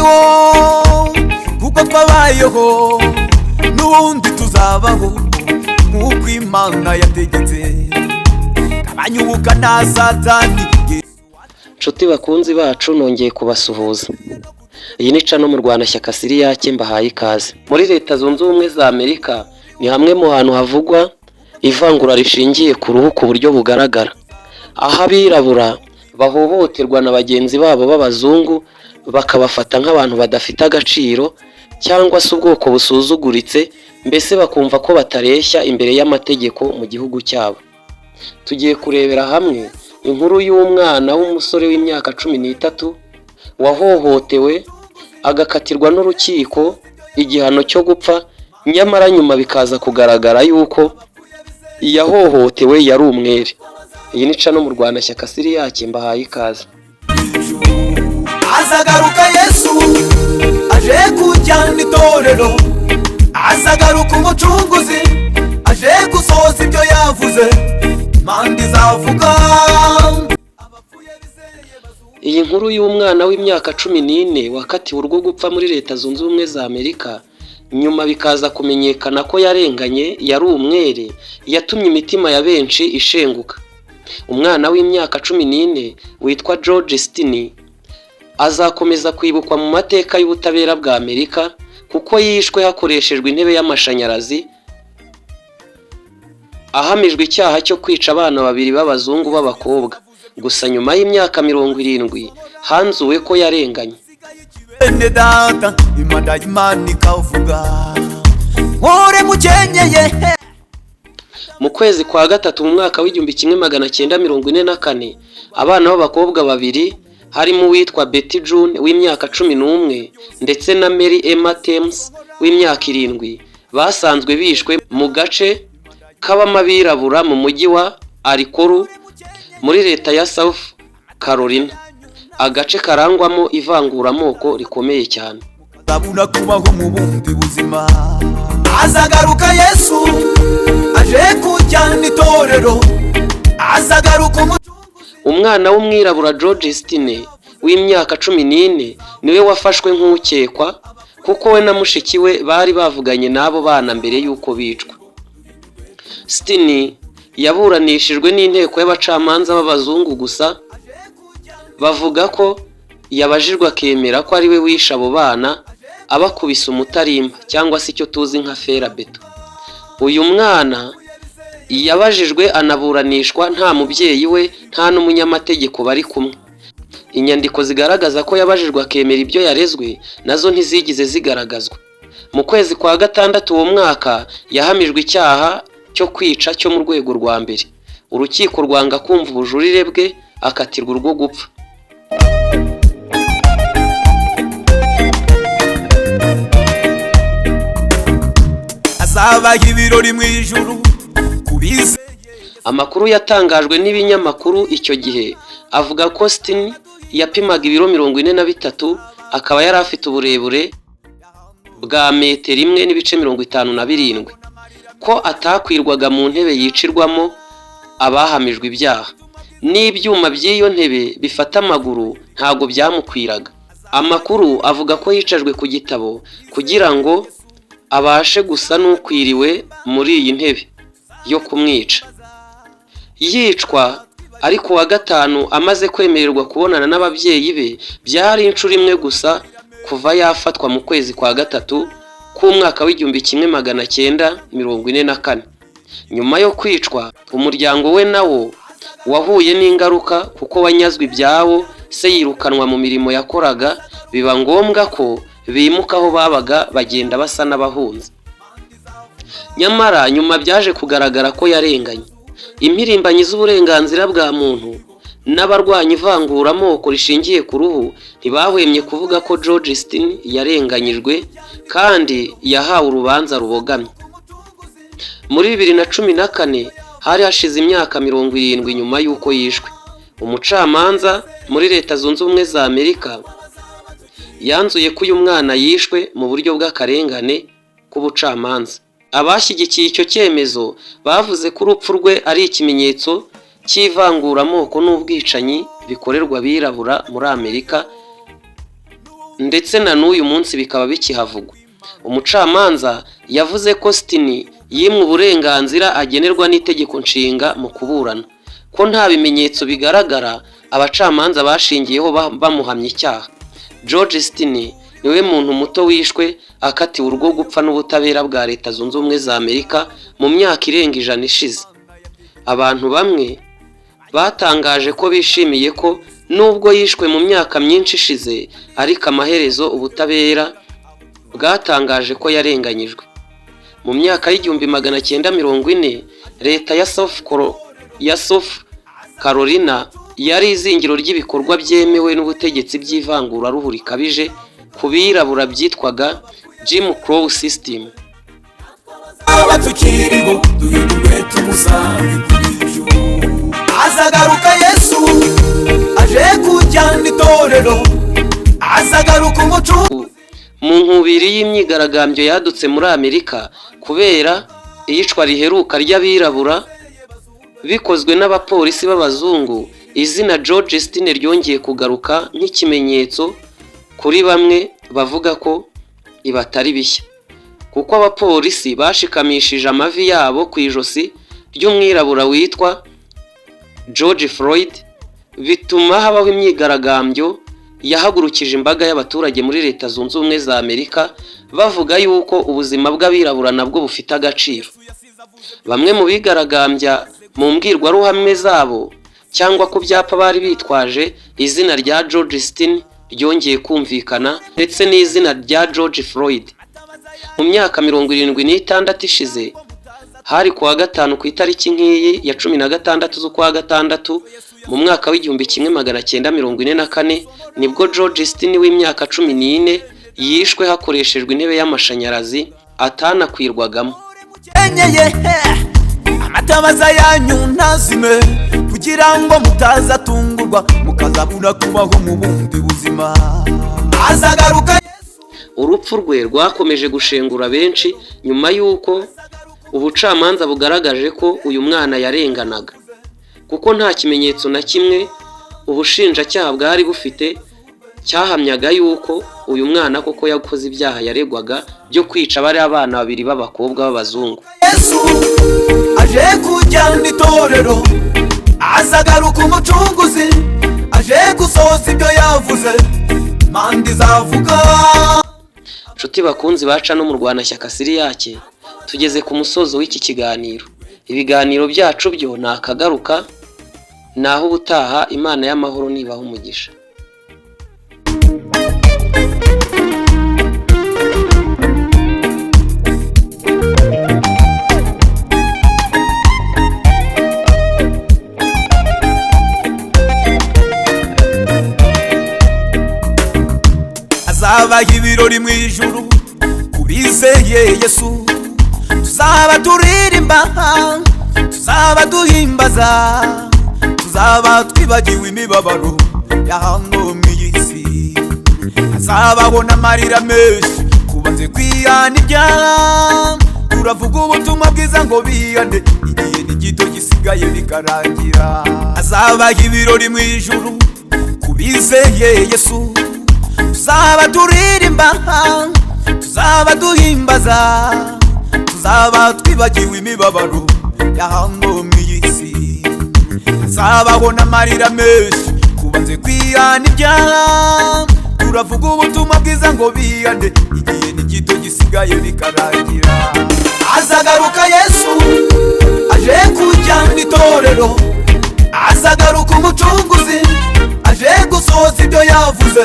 Tukiriho kuko twabayeho, n'ubundi tuzabaho nk'uko Imana yategetse. Abanyubuka na Satani. Nshuti bakunzi bacu, nongeye kubasuhuza. Iyi ni channel mu Rwanda Shyaka Siriyake, mbahaye ikaze. Muri Leta Zunze Ubumwe za Amerika ni hamwe mu hantu havugwa ivangura rishingiye ku ruhu ku buryo bugaragara, aho abirabura bahohoterwa na bagenzi babo b'abazungu, bakabafata nk'abantu badafite agaciro cyangwa se ubwoko busuzuguritse, mbese bakumva ko batareshya imbere y'amategeko mu gihugu cyabo. Tugiye kurebera hamwe inkuru y'umwana w'umusore w'imyaka 13 wahohotewe, agakatirwa n'urukiko igihano cyo gupfa, nyamara nyuma bikaza kugaragara yuko yahohotewe yari umwere. Iyi ni channel mu Rwanda Shyaka Siriyake, mbahaye ikaze. Azagaruka Yesu aje kujyana itorero, azagaruka umucunguzi aje gusohoza ibyo yavuze, manda izavuga. Iyi nkuru y'umwana w'imyaka 14 wakatiwe urwo gupfa muri Leta Zunze Ubumwe za Amerika, nyuma bikaza kumenyekana ko yarenganye yari umwere, yatumye imitima ya benshi ishenguka. Umwana w'imyaka 14 witwa George Stinney azakomeza kwibukwa mu mateka y'ubutabera bwa Amerika kuko yishwe hakoreshejwe intebe y'amashanyarazi, ahamijwe icyaha cyo kwica abana babiri b'abazungu b'abakobwa. Gusa nyuma y'imyaka 70 hanzuwe ko yarenganye. Bene data, imana y'Imana ikavuga nkore mukenyeye. Mu kwezi kwa gatatu mu mwaka w'1944, abana b'abakobwa babiri, harimo uwitwa Betty June w'imyaka 11 ndetse na Mary Emma Thames w'imyaka 7, basanzwe bishwe mu gace kabamo abirabura mu mujyi wa Alcolu muri leta ya South Carolina, agace karangwamo ivanguramoko rikomeye cyane. Zabuna kubaho mu bundi buzima. Azagaruka Yesu aje kujyana itorero, azagaruka umucunguzi. Umwana w'umwirabura George Stinney w'imyaka 14 niwe wafashwe nk'ukekwa, kuko we na mushiki we bari bavuganye n'abo bana mbere y'uko bicwa. Stinney yaburanishijwe n'inteko y'abacamanza b'abazungu gusa, bavuga ko yabajijwe akemera ko ari we wishe abo bana abakubise umutarimba cyangwa se icyo tuzi nka fer à béton. Uyu mwana yabajijwe anaburanishwa nta mubyeyi we, nta n'umunyamategeko bari kumwe. Inyandiko zigaragaza ko yabajijwe akemera ibyo yarezwe nazo ntizigize zigaragazwa. Mu kwezi kwa gatandatu uwo mwaka yahamijwe icyaha cyo kwica cyo mu rwego rwa mbere, urukiko rwanga kumva ubujurire bwe, akatirwa urwo gupfa. Hazabaho ibirori mu ijuru ku bizeye. Amakuru yatangajwe n'ibinyamakuru icyo gihe avuga ko Stinney yapimaga ibiro 43, akaba yari afite uburebure bwa metero 1.57, ko atakwirwaga mu ntebe yicirwamo abahamijwe ibyaha, n'ibyuma by'iyo ntebe bifata amaguru ntabwo byamukwiraga. Amakuru avuga ko yicajwe ku gitabo kugira ngo abashe gusa n'ukwiriwe muri iyi ntebe yo kumwica. Yicwa ariko wa gatanu amaze kwemererwa kubonana n'ababyeyi be, byari inshuro imwe gusa kuva yafatwa mu kwezi kwa gatatu k'umwaka w'1944. Nyuma yo kwicwa, umuryango we nawo wahuye n'ingaruka kuko wanyazwe ibyawo, se yirukanwa mu mirimo yakoraga, biba ngombwa ko bimuka aho babaga, bagenda basa n'abahunze. Nyamara nyuma byaje kugaragara ko yarenganye. Impirimbanyi z'uburenganzira bwa muntu n'abarwanya ivanguramoko rishingiye ku ruhu ntibahwemye kuvuga ko George Stinney yarenganyijwe kandi yahawe urubanza rubogamye. Muri 2014, hari hashize imyaka 70 nyuma y'uko yishwe, umucamanza muri Leta Zunze Ubumwe za Amerika yanzuye ko uyu mwana yishwe mu buryo bw'akarengane k'ubucamanza. Abashyigikiye icyo cyemezo bavuze ko urupfu rwe ari ikimenyetso cy'ivanguramoko n'ubwicanyi bikorerwa abirabura muri Amerika. ndetse na n'uyu munsi bikaba bikihavugwa. Umucamanza yavuze ko Stinney yimwe uburenganzira agenerwa n'itegeko nshinga mu kuburana, ko nta bimenyetso bigaragara abacamanza bashingiyeho bamuhamya icyaha. George Stinney niwe muntu muto wishwe akatiwe urwo gupfa n'ubutabera bwa Leta Zunze Ubumwe za Amerika mu myaka irenga 100 ishize. Abantu bamwe batangaje ko bishimiye ko nubwo yishwe mu myaka myinshi ishize, ariko amaherezo ubutabera bwatangaje ko yarenganyijwe. Mu myaka y'1940, leta ya South Carolina yari izingiro ry'ibikorwa byemewe n'ubutegetsi by'ivanguraruhu rikabije ku birabura byitwaga Jim Crow system. Aba tukiriho duhindurwe tumusange ku ijuru. Azagaruka Yesu aje kujyana itorero, azagaruka umucu. Mu nkubiri y'imyigaragambyo yadutse muri Amerika kubera iyicwa riheruka ry'abirabura bikozwe n'abapolisi b'abazungu, izina George Stinney ryongeye kugaruka nk'ikimenyetso kuri bamwe bavuga ko ibi atari bishya, kuko abapolisi bashikamishije amavi yabo ku ijosi ry'umwirabura witwa George Floyd, bituma habaho imyigaragambyo yahagurukije imbaga y'abaturage muri Leta Zunze Ubumwe za Amerika, bavuga yuko ubuzima bw'abirabura nabwo bufite agaciro. Bamwe mu bigaragambya, mu mbwirwaruhame zabo cyangwa ku byapa bari bitwaje, izina rya George Stinney ryongeye kumvikana, ndetse n'izina rya George Floyd. Mu myaka 76 ishize, hari ku wa gatanu ku itariki nk'iyi ya 16 z'ukwa gatandatu mu mwaka w'1944, nibwo George Stinney w'imyaka 14 yishwe hakoreshejwe intebe y'amashanyarazi atanakwirwagamo. Mukenyeye amatabaza yanyu ntazime, kugira ngo mutazatungurwa mukazabura kubaho mu bundi buzima. Azagaruka. Urupfu rwe rwakomeje gushengura benshi nyuma y'uko ubucamanza bugaragaje ko uyu mwana yarenganaga, kuko nta kimenyetso na kimwe ubushinjacyaha bwari bufite cyahamyaga yuko uyu mwana koko yakoze ibyaha yaregwaga byo kwica bari abana babiri b'abakobwa b'abazungu. Yesu aje kujyana itorero, azagaruka umucunguzi aje gusohoza ibyo yavuze, manda izavuga. Nshuti bakunzi baca no mu Rwanashyaka Siriyake, tugeze ku musozo w'iki kiganiro. Ibiganiro byacu byo ni akagaruka, naho ubutaha. Imana y'amahoro nibaha umugisha. Hazabaho ibirori mu ijuru ku bizeye Yesu, tuzaba turirimba, tuzaba duhimbaza, tuzaba twibagiwe imibabaro ya hano mu iyi si. Hazabaho n'amarira menshi kubanze kwihana ibyaha. Turavuga ubutumwa bwiza ngo bihane, igihe ni gito gisigaye bikarangira. Hazabaho ibirori mu ijuru ku bizeye Yesu, tuzaba turirimba, tuzaba duhimbaza, tuzaba twibagiwe imibabaro ya hano mu iyi si. Hazabaho n'amarira menshi kubanze kwihana ibyaha. Turavuga ubutumwa bwiza ngo bihane, igihe ni gito gisigaye bikarangira. Azagaruka Yesu aje kujyana itorero, azagaruka umucunguzi aje gusohoza ibyo yavuze.